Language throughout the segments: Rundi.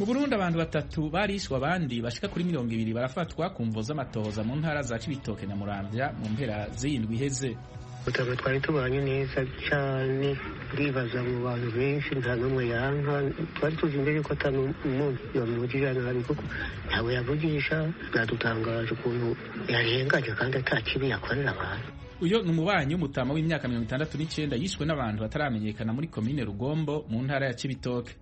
Mu Burundi, abantu batatu barishwe, abandi bashika kuri 20 barafatwa ku mvo z'amatohoza mu ntara za Cibitoke na Muramvya mu mpera z'indwi iheze. Ubutaka twari tubanye neza cyane, ndibaza mu bantu benshi nta n'umwe yanka. Twari tuzi imbere yuko ata n'umuntu yamuvugirira nabi, kuko ntawe yavugisha. Byadutangaje ukuntu yarenganye kandi ata kibi yakorera abantu. Uyo ni umubanyi w'umutama w'imyaka 69 yishwe n'abantu bataramenyekana muri komine Rugombo mu ntara ya Cibitoke.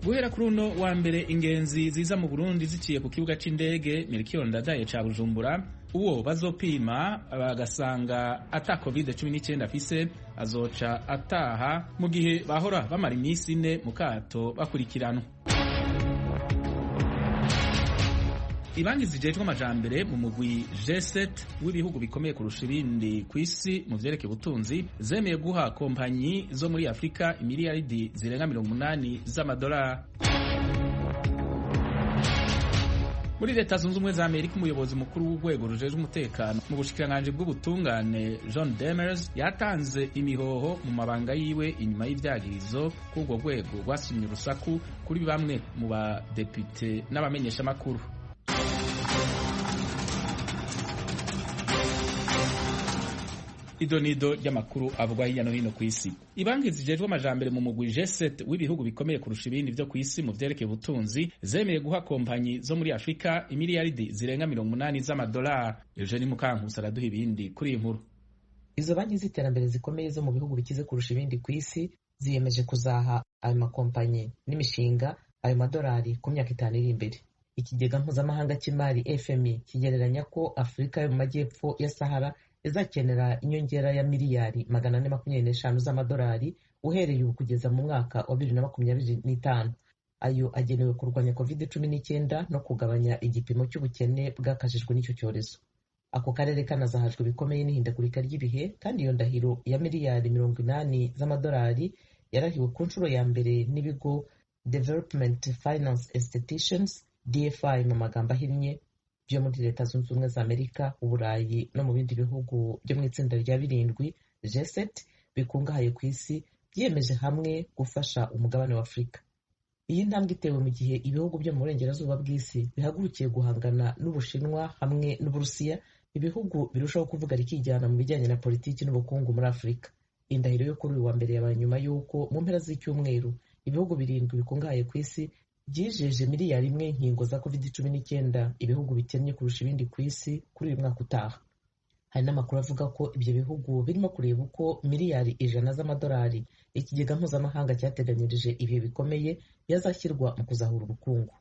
Guhera kuri uno wa mbere, ingenzi ziza mu Burundi ziciye ku kibuga c'indege Melchior Ndadaye ca Bujumbura, uwo bazopima bagasanga ata COVID-19 afise azoca ataha, mu gihe bahora bamara iminsi 4 mu kato bakurikiranwa. Ibanki zijejwe amajambere mu mugwi G7 w'ibihugu bikomeye kurusha ibindi ku isi mu vyerekeye ubutunzi zemeye guha kompanyi zo muri Afurika imiliyaridi zirenga 80 z'amadolari. Muri Leta Zunze Ubumwe za Amerika, umuyobozi mukuru w'urwego rujejwe umutekano mu bushikiranganji bw'ubutungane, John Demers, yatanze imihoho mu mabanga yiwe inyuma y'ivyagirizo k'urwo rwego rwasumye urusaku kuri bamwe mu badepite n'abamenyeshamakuru. Idonido ry'amakuru avugwa hirya no hino ku isi. Ibanki zijejwe amajambere mu mugwi G7 w'ibihugu bikomeye kurusha ibindi vyo ku isi mu vyerekeye ubutunzi zemeye guha kompanyi zo muri Afurika imiliyaridi zirenga 80 z'amadolari. Eugenie Mukankusi araduha ibindi kuri iyi nkuru. Izo banki z'iterambere zikomeye zo mu bihugu bikize kurusha ibindi ku isi ziyemeje kuzaha ayo makompanyi n'imishinga ayo madolari ku myaka 5 iri imbere. Ikigega mpuzamahanga cy'imari FMI kigereranya ko Afurika yo mu majyepfo ya Sahara izakenera inyongera ya miliyari 425 z'amadolari uhereye ubu kugeza mu mwaka wa 2025. Ayo agenewe kurwanya COVID-19 no kugabanya igipimo cy'ubukene bwakajijwe n'icyo cyorezo. Ako karere kanazahajwe bikomeye n'ihindagurika ry'ibihe, kandi iyo ndahiro ya miliyari 80 z'amadolari yarahiwe ku nshuro ya mbere n'ibigo Development Finance Institutions, DFI mu magambo ahinnye, byo muri Leta Zunze Ubumwe za Amerika, Uburayi no mu bindi bihugu byo mu itsinda rya 7 G7 bikungahaye ku isi byiyemeje hamwe gufasha umugabane wa Afurika. Iyi ntambwe itewe mu gihe ibihugu byo mu burengerazuba bw'isi bihagurukiye guhangana n'Ubushinwa hamwe n'Uburusiya, ibihugu birushaho kuvuga rikijyana mu bijyanye na politiki n'ubukungu muri Afurika. Indahiro yo kuri uyu wa mbere yabaye nyuma y'uko mu mpera z'icyumweru ibihugu 7 bikungahaye ku isi byijeje miliyari 1 inkingo za COVID-19 ibihugu bikennye kurusha ibindi ku isi kuri uyu mwaka utaha. Hari n'amakuru avuga ko ibyo bihugu birimo kureba uko miliyari 100 z'amadolari ikigega mpuzamahanga cyateganyirije ibihe bikomeye yazashyirwa mu kuzahura ubukungu.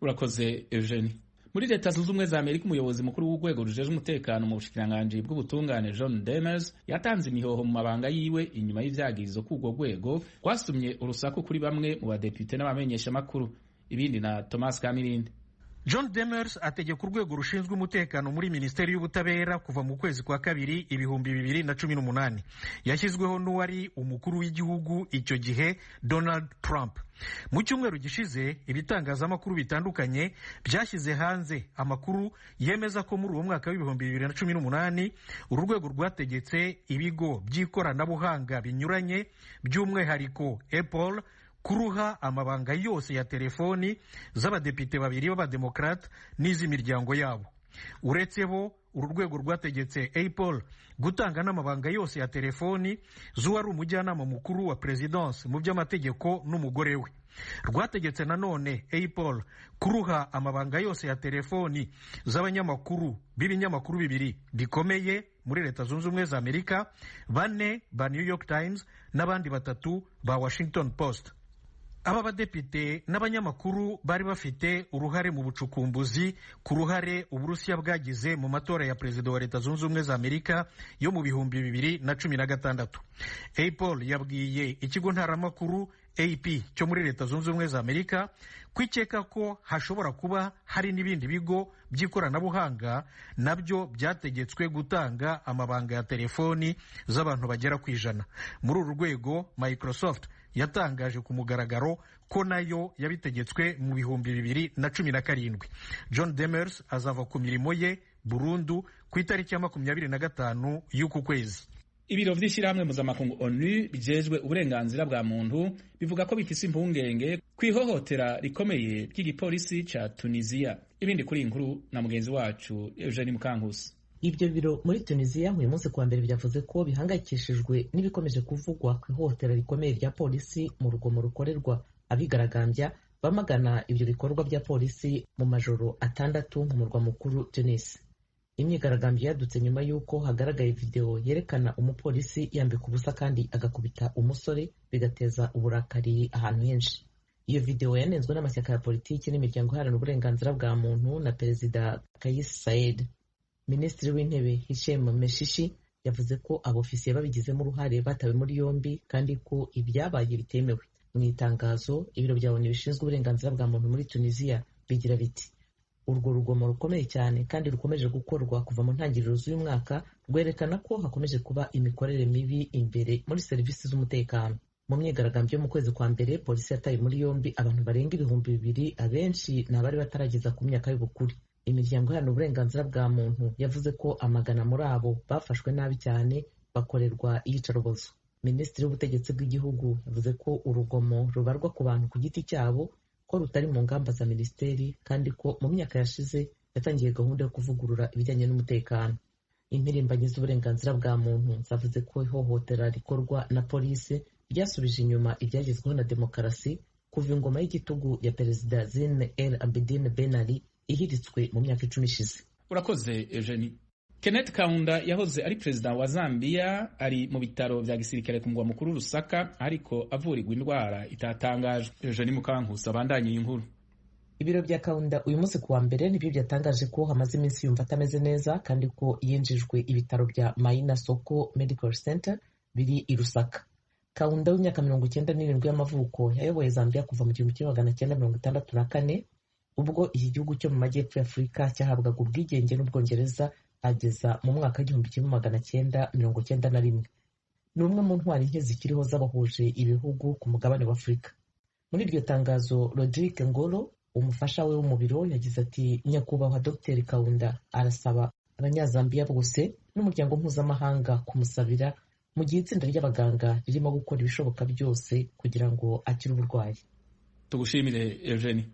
Urakoze, Eugenie. Muri Leta Zunze Ubumwe za Amerika, umuyobozi mukuru w'urwego rujejwe umutekano mu bushikiranganji bw'ubutungane, John Demers, yatanze imihoho mu mabanga yiwe inyuma y'ivyagirizo k'urwo rwego rwasumye urusaku kuri bamwe mu badepite n'abamenyeshamakuru. Ibindi na Thomas Kamirindi. John Demers ategeka urwego rushinzwe umutekano muri Minisiteri y'Ubutabera kuva mu kwezi kwa kabiri 2018. Yashyizweho n'uwari umukuru w'igihugu icyo gihe, Donald Trump. Mu cyumweru gishize, ibitangazamakuru bitandukanye byashyize hanze amakuru yemeza ko muri uwo mwaka wa 2018 uru rwego rwategetse ibigo by'ikoranabuhanga binyuranye, by'umwihariko Apple, kuruha amabanga yose ya telefoni z'abadepite babiri b'abademokrate n'iz'imiryango yabo. Uretse bo, uru rwego rwategetse Apple gutanga n'amabanga yose ya telefoni z'uwari umujyanama mukuru wa perezidansi mu by'amategeko n'umugore we. Rwategetse nanone Apple kuruha amabanga yose ya telefoni z'abanyamakuru b'ibinyamakuru bibiri bikomeye muri Leta Zunze Ubumwe za Amerika, bane ba New York Times n'abandi batatu ba Washington Post. Aba badepite n'abanyamakuru bari bafite uruhare mu bucukumbuzi ku ruhare Uburusiya bwagize mu matora ya perezida wa Leta Zunze Ubumwe za Amerika yo mu 2016. Apple yabwiye ikigo ntaramakuru AP cyo muri Leta Zunze Ubumwe za Amerika ko ikeka ko hashobora kuba hari n'ibindi bigo by'ikoranabuhanga nabyo byategetswe gutanga amabanga ya telefoni z'abantu bagera ku 100. Muri uru rwego, Microsoft yatangaje ku mugaragaro ko nayo yabitegetswe mu 2017. John Demers azava ku mirimo ye burundu ku itariki ya 25 y'uku kwezi. Ibiro vy'ishirahamwe mpuzamakungu ONU bijejwe uburenganzira bwa muntu bivuga ko bifise impungenge kw'ihohotera rikomeye ry'igipolisi ca Tunisia. Ibindi kuri iyi nkuru na mugenzi wacu Eugenie Mukankusi. Ibyo biro muri Tunisia uyu munsi kuwa mbere byavuze ko bihangayikishijwe n'ibikomeje kuvugwa ku ihohotera rikomeye rya polisi mu rugomo rukorerwa abigaragambya bamagana ibyo bikorwa bya polisi mu majoro 6 mu murwa mukuru Tunis. Imyigaragambyo yadutse nyuma y'uko hagaragaye video yerekana umupolisi yambika ubusa kandi agakubita umusore, bigateza uburakari ahantu henshi. Iyo video yanenzwe n'amashyaka ya politiki n'imiryango iharanira uburenganzira bwa muntu na Perezida Kais Saied. Minisitiri w'Intebe Hichem Mechichi yavuze ko abofisiye babigizemo uruhare batawe muri yombi kandi ko ibyabaye bitemewe. Mu itangazo ibiro bya ONU bishinzwe uburenganzira bwa muntu muri Tunisia bigira biti: urwo rugomo rukomeye cyane kandi rukomeje gukorwa kuva mu ntangiriro z'uyu mwaka rwerekana ko hakomeje kuba imikorere mibi imbere muri serivisi z'umutekano. Mu myigaragambyo yo mu kwezi kwa mbere, polisi yataye muri yombi abantu barenga 2000, abenshi ni abari batarageza ku myaka y'ubukure. Imiryango iharanira uburenganzira bwa muntu yavuze ko amagana muri abo bafashwe nabi cyane bakorerwa iyicarubozo. Minisitiri w'ubutegetsi bw'igihugu yavuze ko urugomo rubarwa ku bantu ku giti cyabo ko rutari mu ngamba za minisiteri, kandi ko mu myaka yashize yatangiye gahunda yo kuvugurura ibijyanye n'umutekano. Impirimbanyi z'uburenganzira bwa muntu zavuze ko ihohotera rikorwa na polisi ryasubije inyuma ibyagezweho na demokarasi kuva ingoma y'igitugu ya Perezida Zine El Abidine Ben Ali ihiritswe mu myaka 10 ishize. Urakoze Eugenie. Kenneth Kaunda yahoze ari perezida wa Zambia ari mu bitaro vya gisirikare ku mugwa mukuru Lusaka, ariko avurirwa indwara itatangajwe. Eugenie Mukankusi abandanye iyi nkuru. Ibiro bya Kaunda uyu munsi kuwa mbere nibyo byatangaje ko hamaze iminsi yumva atameze neza kandi ko yinjijwe ibitaro bya Maina Soko Medical Center biri i Lusaka. Kaunda w'imyaka 97 y'amavuko yayoboye Zambia kuva mu 1964 ubwo iki gihugu cyo mu majyepfo ya Afurika cyahabwaga ubwigenge n'Ubwongereza ageza mu mwaka 1991. Ni umwe mu ntwari nke zikiriho z'abahuje ibihugu ku mugabane wa Afurika. Muri iryo tangazo, Rodrigue Ngolo, umufasha we wo mu biro, yagize ati: Nyakubahwa Dr Kaunda arasaba Abanyazambiya bose n'umuryango mpuzamahanga kumusabira mu gihe itsinda ry'abaganga ririmo gukora ibishoboka byose kugira ngo akire uburwayi. Tugushimire Eugenie.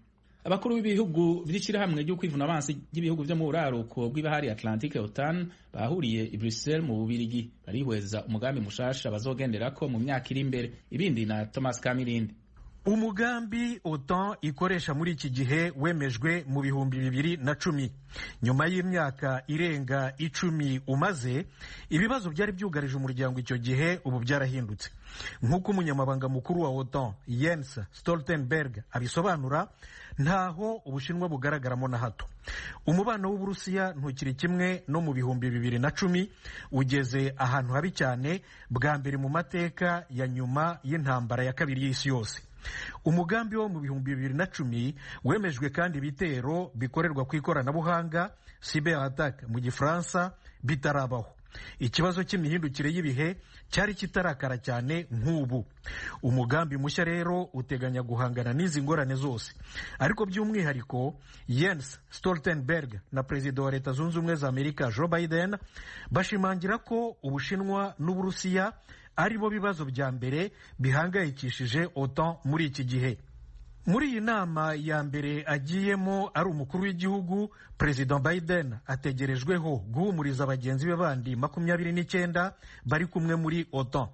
Abakuru b'ibihugu vy'ishirahamwe ryo kwivuna abansi ry'ibihugu vyo mu buraruko bw'ibahari Atlantique OTAN bahuriye i Bruxelles mu Bubirigi barihweza umugambi mushasha bazogenderako mu myaka iri imbere. Ibindi na Thomas Kamirindi. Umugambi OTAN ikoresha muri iki gihe wemejwe mu 2010. Nyuma y'imyaka irenga 10 umaze, ibibazo byari byugarije umuryango icyo gihe ubu byarahindutse. Nk'uko umunyamabanga mukuru wa OTAN Jens Stoltenberg abisobanura, ntaho Ubushinwa bugaragaramo na hato. Umubano w'Uburusiya ntukiri kimwe no mu 2010, ugeze ahantu habi cyane bwa mbere mu mateka ya nyuma y'intambara ya kabiri y'isi yose. Umugambi wo mu 2010 wemejwe kandi ibitero bikorerwa ku ikoranabuhanga cyber attack mu Gifaransa bitarabaho. Ikibazo cy'imihindukire y'ibihe cyari kitarakara cyane nk'ubu. Umugambi mushya rero uteganya guhangana n'izi ngorane zose, ariko by'umwihariko Jens Stoltenberg na Perezida wa Leta Zunze Ubumwe za Amerika Joe Biden bashimangira ko Ubushinwa n'Uburusiya ari bo bibazo bya mbere bihangayikishije OTAN muri iki gihe. Muri iyi nama ya mbere agiyemo ari umukuru w'igihugu, Perezida Biden ategerejweho guhumuriza bagenzi be bandi 29 bari kumwe muri OTAN.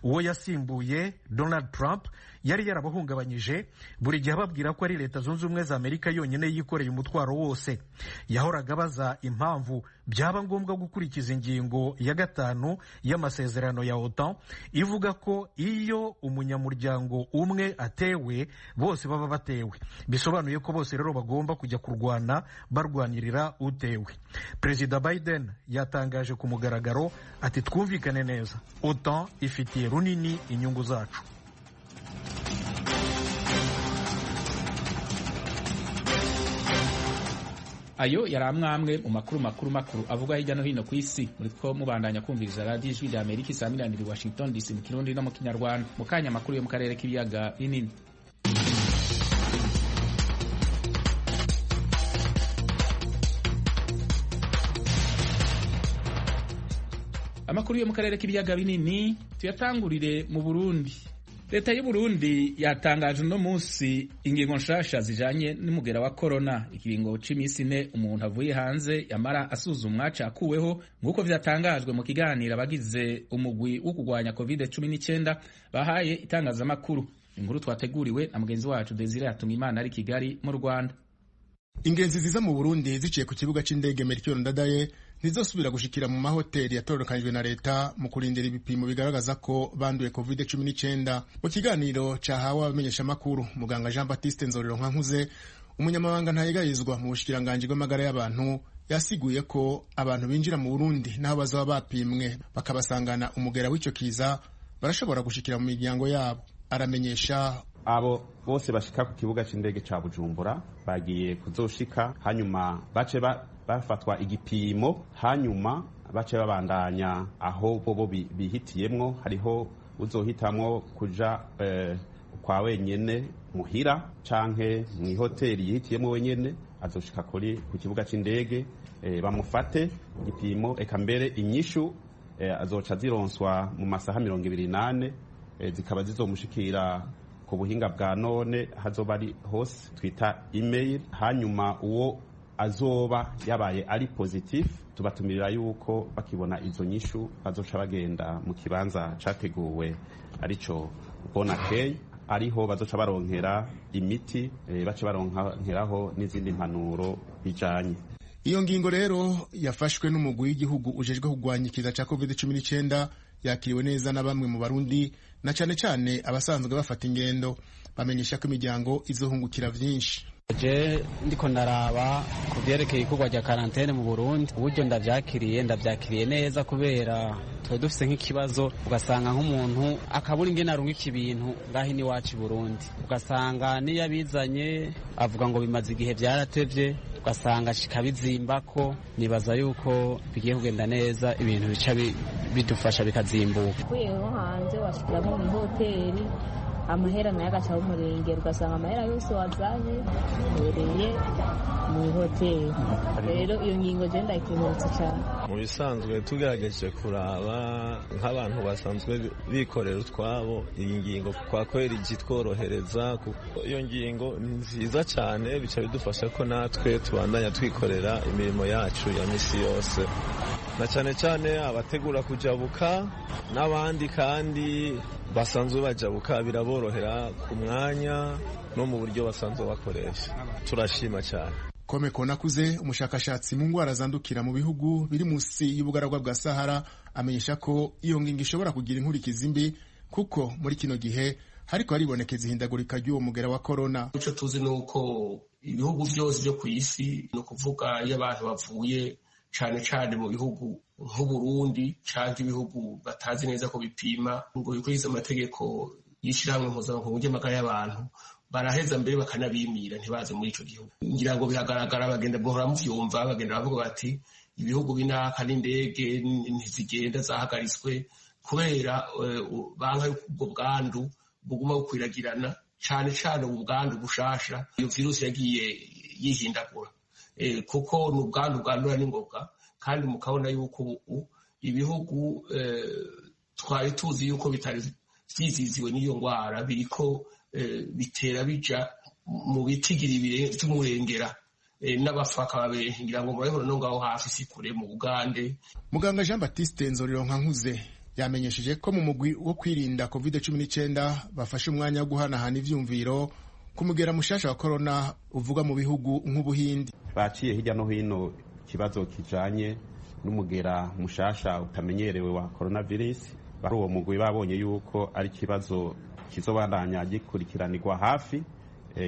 Uwo yasimbuye Donald Trump yari yarabahungabanyije buri gihe ababwira ko ari Leta Zunze Ubumwe za Amerika yonyine yikoreye umutwaro wose. Yahoraga abaza impamvu byaba ngombwa gukurikiza ingingo ya 5 y'amasezerano ya OTAN ivuga ko iyo umunyamuryango umwe atewe bose baba batewe. Bisobanuye ko bose rero bagomba kujya kurwana barwanirira utewe. Perezida Biden yatangaje ku mugaragaro ati: twumvikane neza, OTAN ifitiye runini inyungu zacu. Ayo yari amwamwe mu makuru makuru avuga hirya no hino ku isi. Muriko mubandanya kumviriza radiyo Ijwi rya Amerika isaminanira i Washington DC mu Kirundi no mu Kinyarwanda. Mu kanya amakuru yo mu karere k'ibiyaga binini. Amakuru yo mu karere k'ibiyaga binini tuyatangurire mu Burundi. Leta y'u Burundi yatangaje uno munsi ingingo nshasha zijanye n'umugera wa corona. Ikiringo c'imisi ine umuntu avuye hanze yamara asuzumwa cakuweho, nk'uko vyatangajwe mu kiganiro abagize umugwi wo kurwanya COVID-19 bahaye itangazamakuru. Inkuru twateguriwe na mugenzi wacu Desire Hatungimana ari Kigali mu Rwanda. Ingenzi ziza mu Burundi ziciye ku kibuga c'indege Melchior Ndadaye ntizosubira gushikira mu mahoteli yatorokanijwe na leta mu kurindira ibipimo bigaragaza ko banduye COVID-19. Mu kiganiro cahawe abamenyeshamakuru, muganga Jean Baptiste Nzorero Nkankuze, umunyamabanga ntayegayizwa mu bushikiranganji bw'amagara y'abantu, yasiguye ko abantu binjira mu Burundi n'aho bazaba bapimwe bakabasangana umugera w'ico kiza barashobora gushikira mu miryango yabo. Aramenyesha abo bose bashika ku kibuga c'indege ca Bujumbura bagiye kuzoshika, hanyuma bace bafatwa igipimo, hanyuma bace babandanya aho bobo bihitiyemwo. Hariho uzohitamwo kuja kwa wenyene muhira canke mw'ihoteli yihitiyemwo wenyene, azoshika kuri ku kibuga c'indege bamufate igipimo, eka mbere inyishu azoca zironswa mu masaha 24, zikaba zizomushikira ku buhinga bwa none hazoba ari hose twita email. Hanyuma uwo azoba yabaye ari positif, tubatumirira yuko bakibona izo nyishu bazoca bagenda mu kibanza categuwe arico Bonakey, ariho bazoca baronkera imiti, bace baronkeraho n'izindi mpanuro bijanye. Iyo ngingo rero yafashwe n'umugwi w'igihugu ujejwe kugwanya ikiza ca COVID-19 yakiriwe neza na bamwe mu Barundi, na cane cane abasanzwe bafata ingendo, bamenyesha ko imiryango izohungukira vyinshi. Je ndiko ndaraba ku vyerekeye ikorwa rya karantene mu Burundi, uburyo ndavyakiriye neza, kubera tuba dufise nk'ikibazo ugasanga nk'umuntu akabura ingene arungika ibintu ngaho iwacu i Burundi, ugasanga niyo abizanye avuga ngo bimaze igihe vyaratevye, ugasanga ashika bizimbako. Nibaza yuko bigiye kugenda neza, ibintu bica bidufasha bikazimbuka. Uvuye nko hanze washikira nko mw'ihoteli, amahera nayo agaca umurengera, ugasanga amahera yose wazanye uhereye mu ihoteli. Rero iyo ngingo je ndayikengurutse cyane. Mu bisanzwe tugerageje kuraba nk'abantu basanzwe bikorera utwabo, iyi ngingo kwa kweri itworohereza. Iyo ngingo ni nziza cyane, bica bidufasha ko natwe tubandanya twikorera imirimo yacu ya misi yose, na cyane cyane abategura kujabuka n'abandi kandi basanzwe bajabuka biraborohera ku mwanya no mu buryo basanzwe bakoresha. Turashima cyane. Kome Konakuze, umushakashatsi mu ngwara zandukira mu bihugu biri munsi y'ubugaragwa bwa Sahara, amenyesha ko iyo ngingo ishobora kugira inkurikizi mbi, kuko muri kino gihe hariko haribonekeza ihindagurika ry'uwo mugera wa corona. Ico tuzi ni uko ibihugu vyose vyo kw'isi, ni ukuvuga iyo abantu bavuye cane cane mu bihugu nk'Uburundi canke ibihugu batazi neza ko bipima ngo bikurikize amategeko y'ishirahamwe mpuzamakungu ry'amagara y'abantu, baraheza mbere bakanabimira ntibaze muri ico gihugu. Ngira ngo biragaragara, bagenda muhora muvyumva, bagenda bavuga bati ibihugu binaka n'indege ntizigenda zahagaritswe kubera banka ubwo bwandu buguma bukwiragirana, cane cane ubu bwandu bushasha iyo virusi yagiye yihindagura, kuko ni ubwandu bwandura n'ingoga. Kandi mukabona yuko ubu ibihugu twari tuzi yuko bitari vyiziziwe n'iyo ngwara biriko bitera bija mu bitigiri vy'umurengera, n'abafaka babenshi, ngira ngo murabibona no ngaho hafi si kure mu Bugande. Muganga Jean Baptiste Nzorero Nkankuze yamenyesheje ko mu mugwi wo kwirinda COVID-19 bafashe umwanya wo guhanahana ivyumviro ku mugera mushasha wa corona uvuga mu bihugu nk'Ubuhindi. Baciye hirya no hino ikibazo kijanye n'umugera mushasha utamenyerewe wa coronavirus. Bari uwo mugwi babonye yuko ari ikibazo kizobandanya gikurikiranirwa hafi,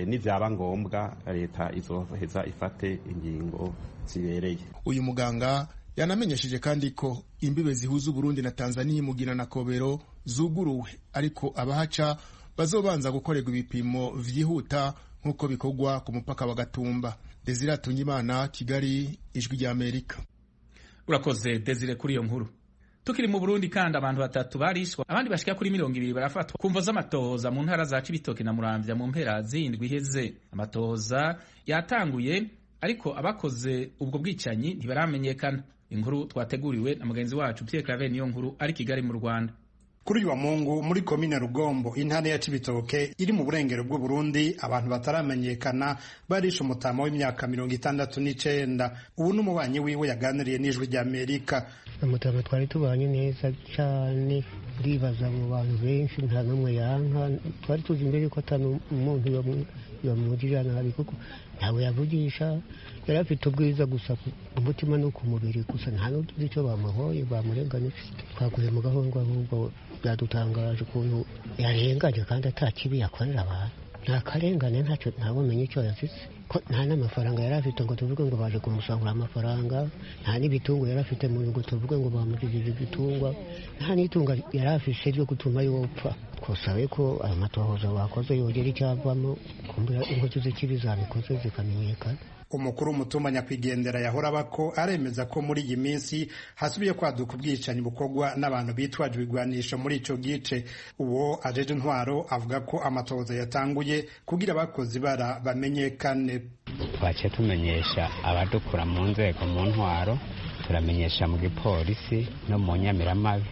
nivyaba ngombwa leta izoheza ifate ingingo zibereye. Uyu muganga yanamenyesheje kandi ko imbibe zihuza Uburundi na Tanzania, Mugina na Kobero, zuguruwe, ariko abahaca bazobanza gukorerwa ibipimo vyihuta nk'uko bikorwa ku mupaka wa Gatumba. Desire Atungimana, Kigali, Ijwi rya Amerika. Urakoze Desire kuri iyo nkuru. Tukiri mu Burundi kandi, abantu batatu barishwe, abandi bashika kuri 20 barafatwa ku mvo z'amatohoza mu ntara za Cibitoke na Muramvya mu mpera z'indwi iheze. Amatohoza yatanguye, ariko abakoze ubwo bwicanyi ntibaramenyekana. Inkuru twateguriwe na mugenzi wacu Pierre Claver niyo nkuru ari Kigali mu Rwanda. Kuri uyu wa Mungu muri komine Rugombo, intara ya Cibitoke iri mu burengero bw'u Burundi, abantu bataramenyekana barishe umutama w'imyaka 69. Ubu n'umubanyi wiwe yaganiriye n'Ijwi rya Amerika. Umutama twari tubanye neza cyane, ndibaza mu bantu benshi nta n'umwe yanka. Twari tuzi imbere yuko atanu umuntu yamugirira nabi, kuko ntawe yavugisha, yari afite ubwiza gusa ku mutima no ku mubiri gusa, nta n'utuzi icyo bamuhoye bamurenganije. Twaguye mu gahundwe, ahubwo byadutangaje ukuntu yarenganye kandi ata kibi yakorera abantu. Nta karengane, ntacyo, ntawumenya icyo yazize, ko nta n'amafaranga yari afite ngo tuvuge ngo baje kumusahura amafaranga, nta n'ibitungo yari afite mu ngo tuvuge ngo bamugirije ibitungwa, nta n'itunga yari afise ryo gutuma yopfa. Twasabe ko ayo matohoza bakoze yogera icyavamo, kumbura inkozi z'ikibi zabikoze zikamenyekana. Umukuru w'umutumba nyakwigendera yahora abako aremeza ko muri iyi minsi hasubiye kwaduka ubwicanyi bukorwa n'abantu bitwaje ibigwanisho muri ico gice. Uwo ajeje intwaro avuga ko amatohoza yatanguye kugira abakozi bara bamenyekane. Twaciye tumenyesha abadukura mu nzego, mu ntwaro, turamenyesha mu gipolisi no mu nyamiramabi.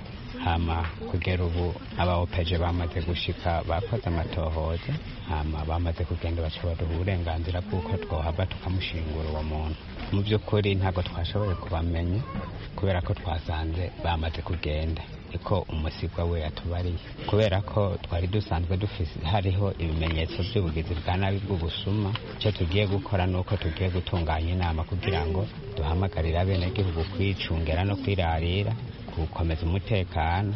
Hama kugera ubu abaopeje bamaze gushika, bakoze amatohoza, hama bamaze kugenda, baca baduha uburenganzira bw'uko twohava tukamushingura uwo muntu. Mu by'ukuri ntabwo twashoboye kubamenya kubera ko twasanze bamaze kugenda, niko umusigwa we yatubariye, kubera ko twari dusanzwe dufise hariho ibimenyetso by'ubugizi bwa nabi bw'ubusuma. Icyo tugiye gukora ni uko tugiye gutunganya inama kugira ngo duhamagarire abenegihugu kwicungera no kwirarira, gukomeza umutekano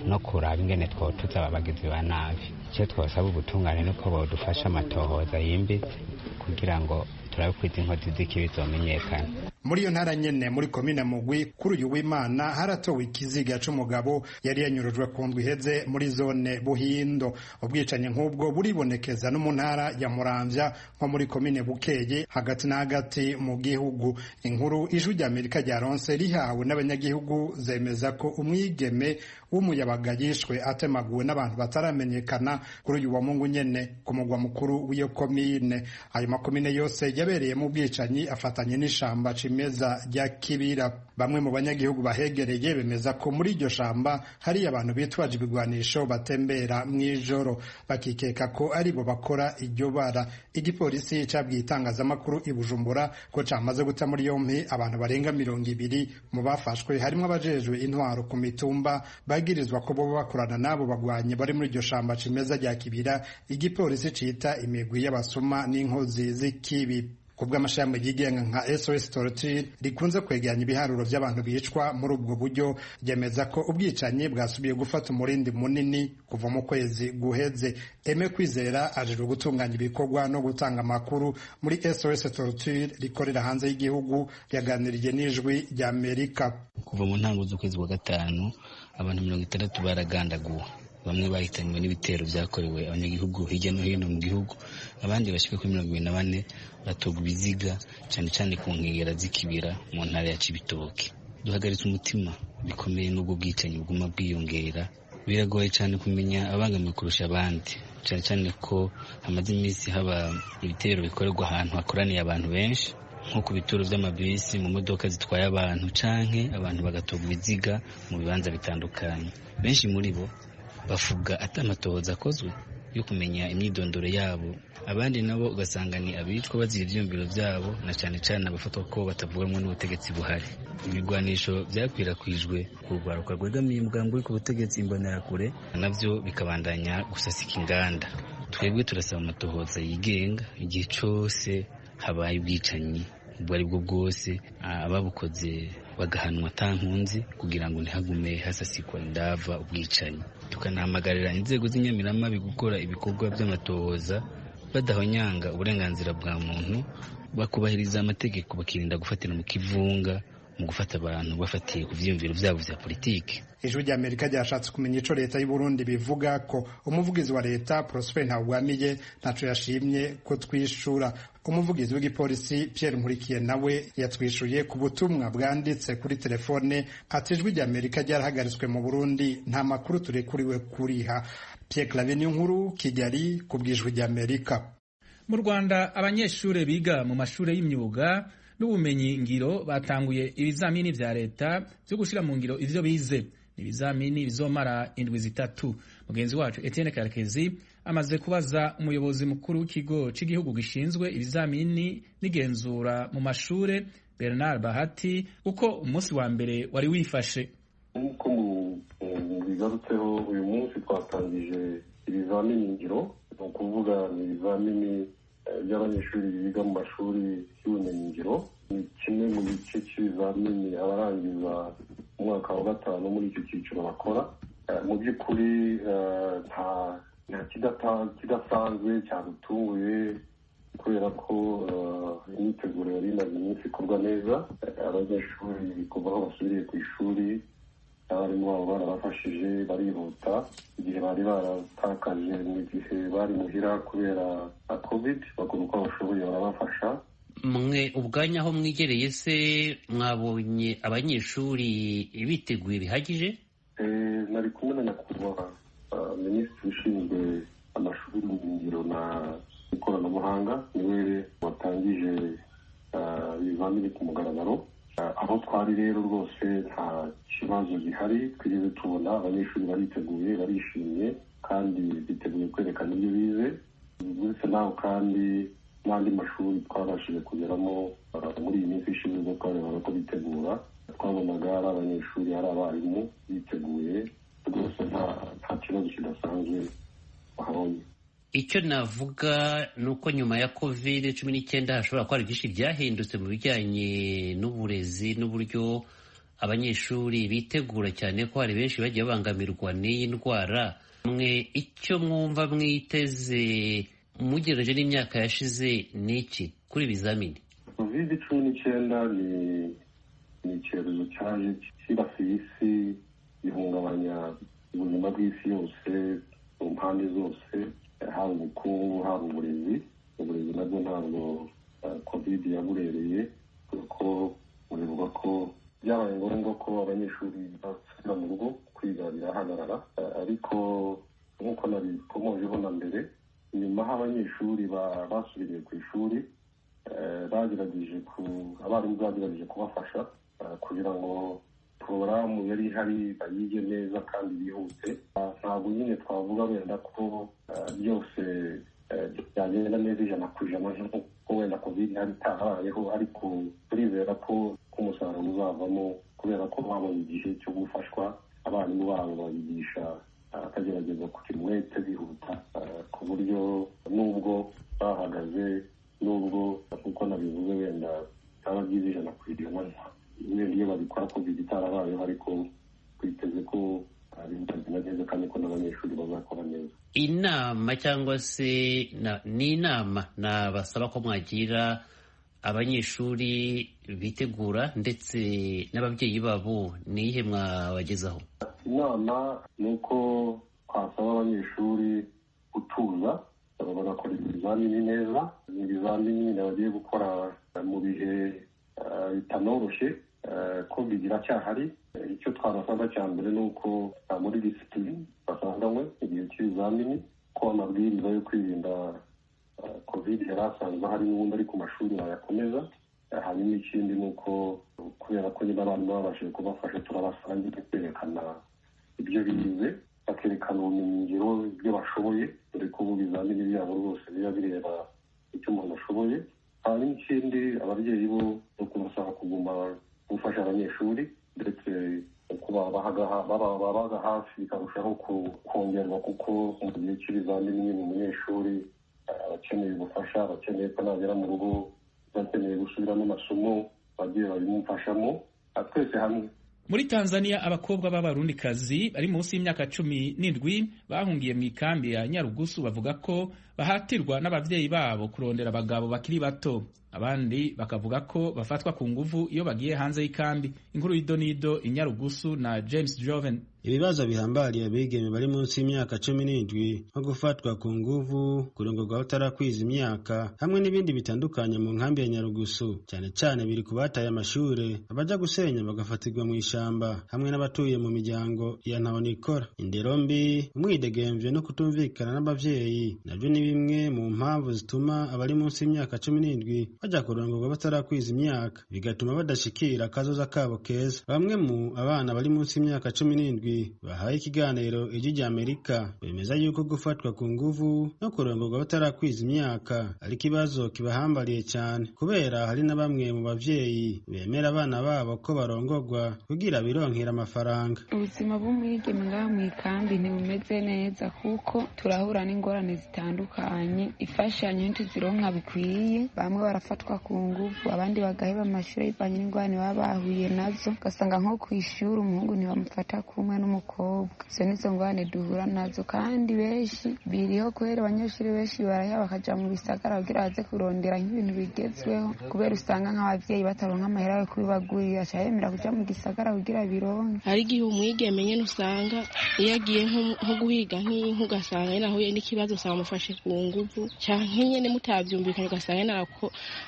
no kuraba ingene twotuza abagizi ba nabi. Icyo twosaba ubutungane nuko bodufasha amatohoza yimbitse kugira ngo turabe ko izi nkozi z'ikibi zomenyekana. Muri iyo ntara nyene, muri komine Mugwi, kuri uyu w'Imana haratowe ikiziga c'umugabo yari yanyurujwe ku ndwi iheze muri zone Buhindo. Ubwicanyi nk'ubwo buribonekeza no mu ntara ya Muramvya, nko muri komine Bukeye, hagati na hagati mu gihugu. Inkuru Ijwi rya Amerika ryaronse rihawe n'abanyagihugu zemeza ko umwigeme w'umuyabaga yishwe atemaguwe n'abantu bataramenyekana kuri uyu wa Mungu nyene ku mugwa mukuru w'iyo komine. Ayo makomine yose yabereyemo ubwicanyi afatanye n'ishamba cimeza rya Kibira. Bamwe mu banyagihugu bahegereye bemeza ko muri iryo shamba hari abantu bitwaje ibigwanisho batembera mw'ijoro, bakikeka ko aribo bakora iryo bara. Igipolisi cabwiye itangazamakuru i Bujumbura ko camaze guta muri yompi abantu barenga 20. Mu bafashwe harimwo abajejwe intwaro ku mitumba bagirizwa ko boba bakorana n'abo bagwanyi bari muri iryo shamba cimeza rya Kibira, igipolisi cita imigwi y'abasuma n'inkozi z'ikibi. Kubw'amashami yigenga nka SOS Torture rikunze kwegeranya ibiharuro by'abantu bicwa muri ubwo buryo, ryemeza ko ubwicanyi bwasubiye gufata umurindi munini kuva mu kwezi guheze. Aime Kwizera ajejwe gutunganya ibikorwa no gutanga amakuru muri SOS Torture rikorera hanze y'igihugu, yaganiriye n'Ijwi rya Amerika. Kuva mu ntango z'ukwezi kwa gatanu, abantu 60 baragandaguwe. Bamwe bahitanywe n'ibitero byakorewe abanyagihugu hirya no hino mu gihugu, abandi bashika kuri 74 batogwa ibiziga, cyane cyane ku nkengera z'ikibira mu ntara ya Cibitoke. Duhagaritse umutima bikomeye n'ubwo bwicanyi buguma bwiyongera. Biragoye cyane kumenya abangamiwe kurusha abandi, cyane cyane ko hamaze iminsi haba ibitero bikorerwa ahantu hakoraniye abantu benshi, nko ku bituro by'amabisi, mu modoka zitwaye abantu, canke abantu bagatogwa ibiziga mu bibanza bitandukanye. Benshi muri bo bavuga ati amatohoza akozwe yo kumenya imyidondoro yabo, abandi nabo ugasanga ni abicwa bazira ivyiyumviro vyabo, na cane cane abafatwa ko batavuganwa n'ubutegetsi buhari. Ibigwanisho vyakwirakwijwe ku rwaruka rwegamiye umugambi uri ku butegetsi, Imbonerakure, navyo bikabandanya gusasika inganda. Twebwe turasaba amatohoza yigenga igihe cose habaye ubwicanyi ubwo ari bwo bwose, ababukoze bagahanwa ata nkunzi, kugira ngo ntihagume hasasikwa indava ubwicanyi. Tukanahamagarira inzego z'inyamiramabi gukora ibikorwa by'amatohoza badahonyanga uburenganzira bwa muntu, bakubahiriza amategeko, bakirinda gufatira mu kivunga mu gufata abantu bafatiye ku vyiyumviro vyabo vya politiki. Ijwi rya Amerika ryashatse kumenya ico leta y'u Burundi bivuga ko. Umuvugizi wa leta Prosper Ntawugwamiye ntaco yashimye ko twishura. Umuvugizi w'igipolisi Pierre Nkurikiye nawe yatwishuye ku butumwa bwanditse kuri telefone ati: "Ijwi rya Amerika ryarahagaritswe mu Burundi, nta makuru turekuriwe kuriha." Pierre Claver Niyonkuru, Kigali, ku bw'Ijwi rya Amerika. Mu Rwanda, abanyeshure biga mu mashure y'imyuga n'ubumenyi ngiro batanguye ibizamini vya leta vyo gushira mu ngiro ivyo bize. Ibizamini bizomara indwi 3. Mugenzi wacu Etienne Karekezi amaze kubaza umuyobozi mukuru w'ikigo c'igihugu gishinzwe ibizamini n'igenzura mu mashure Bernard Bahati uko umunsi wa mbere wari wifashe. Nk'uko mubigarutseho, uyu munsi twatangije ibizamini ngiro, ni ukuvuga ni ibizamini by'abanyeshuri biga mu mashuri y'ubumenyingiro. Ni kimwe mu gice cy'ibizamini abarangiza umwaka wa 5 muri icyo cyiciro bakora. Mu by'ukuri nta kidasanzwe cyadutunguye, kubera ko imyiteguro yari imaze iminsi ikorwa neza. Abanyeshuri kuva aho basubiriye ku ishuri, abarimu babo barabafashije barihuta igihe bari baratakaje mu gihe bari muhira kubera COVID, bakora uko bashoboye barabafasha. Mwe ubwanyu aho mwigereye se mwabonye abanyeshuri biteguye bihagije? Nari kumwe na nyakubahwa minisitiri ushinzwe amashuri ngiro na ikoranabuhanga, niwe watangije ibizamini ku mugaragaro. Aho twari rero rwose nta kibazo gihari twigeze tubona. Abanyeshuri bariteguye, barishimye kandi biteguye kwerekana ibyo bize. Uretse naho kandi n'andi mashuri twabashije kugeramo muri iyi minsi ishize, ubwo twarebaga ko bitegura, twabonaga ari abanyeshuri ari abarimu biteguye rwose, nta kibazo kidasanzwe bahabonye. Icyo navuga ni uko nyuma ya COVID-19 hashobora kuba hari byinshi byahindutse mu bijyanye n'uburezi n'uburyo abanyeshuri bitegura, cyane ko hari benshi bagiye babangamirwa n'iyi ndwara. Mwe icyo mwumva mwiteze mugereje n'imyaka yashize ni iki kuri ibizamini? COVID-19 ni icyorezo cyaje cyibasiye isi, gihungabanya ubuzima bw'isi yose mu mpande zose, haba ubukungu, haba uburezi. Uburezi nabwo ntabwo COVID yaburereye, kuko muribuka ko byabaye ngombwa ko abanyeshuri basubira mu rugo kwiga birahagarara. Ariko nk'uko nabikomojeho na mbere, nyuma aho abanyeshuri basubiriye ku ishuri, bagerageje abarimu bagerageje kubafasha kugira ngo porogaramu yari ihari bayige neza kandi bihuse. Ntabwo nyine twavuga wenda ko byose byagenda neza 100% nk'uko wenda COVID yari itarabayeho, ariko turizera ko umusaruro uzavamo, kubera ko babonye igihe cyo gufashwa, abarimu babo babigisha bakagerageza kugira umwete bihuta, ku buryo nubwo bahagaze, nubwo nk'uko nabivuze wenda bitaba byiza 100% wenda iyo babikora COVID itarabayeho, ariko twiteze ko bizagenda neza kandi ko n'abanyeshuri bazakora neza. Inama cyangwa se ni inama nabasaba ko mwagira abanyeshuri bitegura ndetse n'ababyeyi babo, ni iyihe mwabagezaho? Inama ni uko twasaba abanyeshuri gutuza, bagakora ibizamini neza. Ni ibizamini bagiye gukora mu bihe bitanoroshye, COVID iracyahari. Icyo twabasaba cya mbere ni uko muri disipurine basanganywe igihe cy'ibizamini, ko amabwiriza yo kwirinda COVID yari asanzwe ahari n'ubundi ari ku mashuri bayakomeza. Hanyuma ikindi ni uko kubera ko nyine abarimu babashije kubafasha, turabasaba nyine kwerekana ibyo bize, bakerekana ubumenyingiro, ibyo bashoboye, dore ko ubu ibizamini byabo rwose biba bireba icyo umuntu ashoboye. Hanyuma ikindi ababyeyi bo no kubasaba kuguma gufasha abanyeshuri, ndetse babaga hafi bikarushaho kongerwa, kuko mu gihe cy'ibizamini nyine umunyeshuri abakeneye ubufasha, abakeneye ko nagera mu rugo, bakeneye gusubiramo amasomo, bagiye babimufashamo twese hamwe. Muri Tanzania abakobwa b'abarundikazi bari munsi y'imyaka 17 bahungiye mu ikambi ya Nyarugusu bavuga ko bahatirwa n'abavyeyi babo kurondera abagabo bakiri bato. Abandi bakavuga ko bafatwa ku nguvu iyo bagiye hanze y'ikambi. Inkuru y'idonido i Nyarugusu na James Joven. Ibibazo bihambariye abigeme bari munsi y'imyaka 17 nko gufatwa ku nguvu, kurongorwa batarakwiza imyaka hamwe n'ibindi bitandukanye mu nkambi ya Nyarugusu, cyane cyane biri ku bataye amashure, abaja gusenya bagafatirwa mu ishamba hamwe n'abatuye mu miryango ya ntahonikora. Indero mbi, umwidegemvyo no kutumvikana n'abavyeyi navyo ni bimwe mu mpamvu zituma abari munsi y'imyaka 17 baja kurongorwa batarakwiza imyaka, bigatuma badashikira akazoza kabo keza. Bamwe mu abana bari munsi y'imyaka 17 bahaye ikiganiro Ijwi rya Amerika bemeza yuko gufatwa ku nguvu no kurongorwa batarakwiza imyaka ari ikibazo kibahambariye cyane, kubera hari na bamwe mu bavyeyi bemera abana babo ko barongorwa kugira bironkera amafaranga. Ubuzima bw'umwigeme ngaha mu ikambi ntibumeze neza, kuko turahura n'ingorane zitandukanye. Imfashanyo ntituzironka bikwiye, bamwe barafatwa ku nguvu, abandi bagaheba amashuri bivanye n'ingorane baba bahuye nazo. Ugasanga nko ku ishuri umuhungu ntibamufata kumwe n'umukobwa. Izo nizo ngorane duhura nazo, kandi benshi biriho kubera abanyeshuri benshi baraheba bakaja mu bisagara kugira baze kurondera nk'ibintu bigezweho, kubera usanga nk'abavyeyi bataronka amahera yo kubibagurira, aca yemera kuja mu gisagara kugira bironke. Hari igihe umwigeme nyene usanga iyo agiye nko guhiga nk'inka, ugasanga nyene ahuye n'ikibazo, usanga amufashe ku nguvu, canke nyene mutavyumvikanye, ugasanga nyene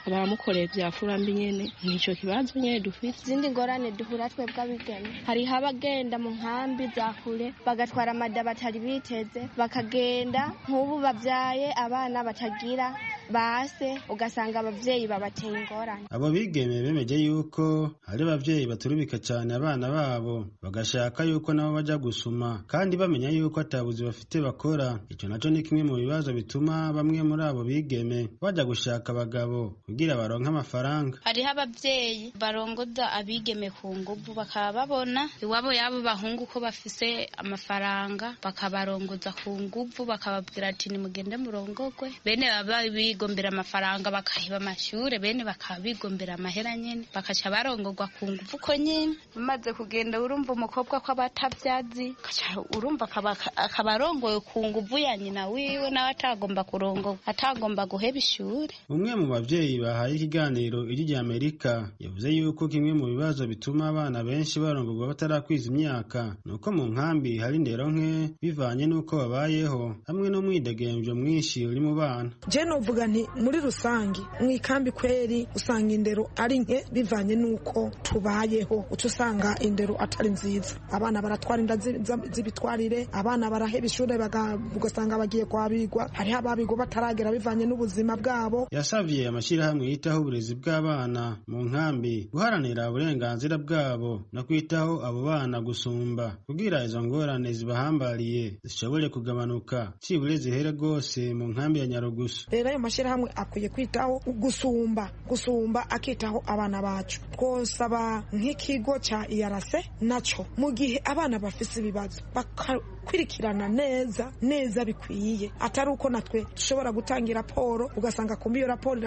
baramukoreye vya furambi nyene. Nico kibazo nyene dufise. Izindi ngorane duhura twebwe abigeme, hariho abagenda mu nkambi za kure bagatwara amada batari biteze, bakagenda nk'ubu bavyaye abana batagira base, ugasanga abavyeyi babateye ingorane. Abo bigeme bemeje yuko hari abavyeyi baturubika cyane abana babo, bagashaka yuko nabo baja gusuma kandi bamenya yuko atabuzi bafite bakora. Ico naco ni kimwe mu bibazo bituma bamwe muri abo bigeme baja gushaka abagabo kugira baronke amafaranga. Hariho abavyeyi barongoza abigeme ku nguvu, bakaba babona iwabo yabo bahungu ko bafise amafaranga, bakabarongoza ku nguvu, bakababwira ati nimugende murongogwe. Bene baba bigombera amafaranga bakaheba amashure, bene bakaba bigombera amahera nyene, bakaca barongogwa ku nguvu ko nyene. Bamaze kugenda urumva umukobwa ko aba atavyazi, urumva akaba arongoye ku nguvu ya nyina wiwe, nawe atagomba kurongogwa, atagomba guheba ishure. Umwe mu bavyeyi bahaye ikiganiro Ijwi rya Amerika yavuze yuko kimwe mu bibazo bituma abana benshi barongogwa batarakwiza imyaka nuko mu nkambi hari indero nke bivanye n'uko babayeho, hamwe n'umwidegemvyo mwinshi uri mu bana. Je novuga nti muri rusangi mu ikambi kweri usanga indero ari nke bivanye n'uko tubayeho, uca usanga indero atari nziza. Abana baratwara inda z'ibitwarire, abana baraheba ishure ugasanga bagiye kwabigwa, hariho ababigwa bataragera bivanye n'ubuzima bwabo. Yasavye amashirahamwe yitaho uburezi bw'abana mu nkambi guharanira uburenganzira bwabo no kwitaho abo bana gusumba, kugira izo ngorane zibahambariye zishobore kugabanuka cibure zihere rwose mu nkambi ya Nyarugusu. Rero ayo mashirahamwe akwiye kwitaho gusumba akitaho abana bacu. Twosaba nk'ikigo ca IRC naco mu gihe abana bafise ibibazo bakakwirikirana neza neza bikwiye, atari uko natwe dushobora gutanga raporo ugasanga kumbi iyo raporo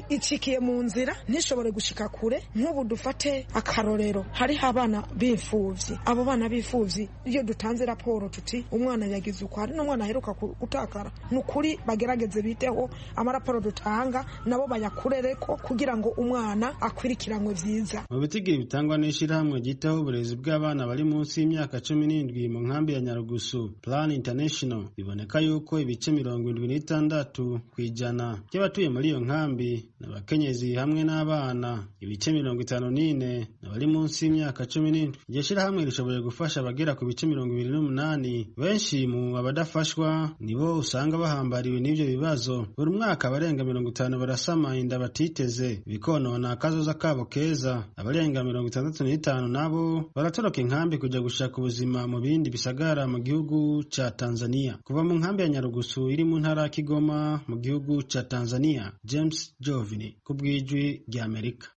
icikiye mu nzira ntishobore gushika kure. Nk'ubu dufate akarorero, hariho abana b'imfuvyi. Abo bana b'imfuvyi iyo dutanze raporo tuti umwana yagize uko, hari n'umwana aheruka gutakara, ni ukuri bagerageze biteho amaraporo dutanga nabo bayakurereko kugira ngo umwana akwirikiranwe vyiza. Mu bitigiri bitangwa n'ishirahamwe ryitaho uburezi bw'abana bari munsi y'imyaka 17 mu nkambi ya Nyarugusu Plan International, biboneka yuko ibice 76% by'abatuye muri iyo nkambi n'abakenyezi hamwe n'abana, ibice 54 n'abari munsi y'imyaka 17. Iryo shirahamwe rishoboye gufasha abagera ku bice 28. Benshi mu abadafashwa nibo usanga bahambariwe n'ivyo bibazo. Buri mwaka abarenga 50 barasama inda batiteze, bikonona akazoza kabo keza. Abarenga 65 nabo baratoroka inkambi kuja gushaka ubuzima mu bindi bisagara mu gihugu ca Tanzania. Kuva mu nkambi ya Nyarugusu iri mu ntara ya Kigoma mu gihugu ca Tanzania, James Jovini ku bw'Ijwi rya Amerika.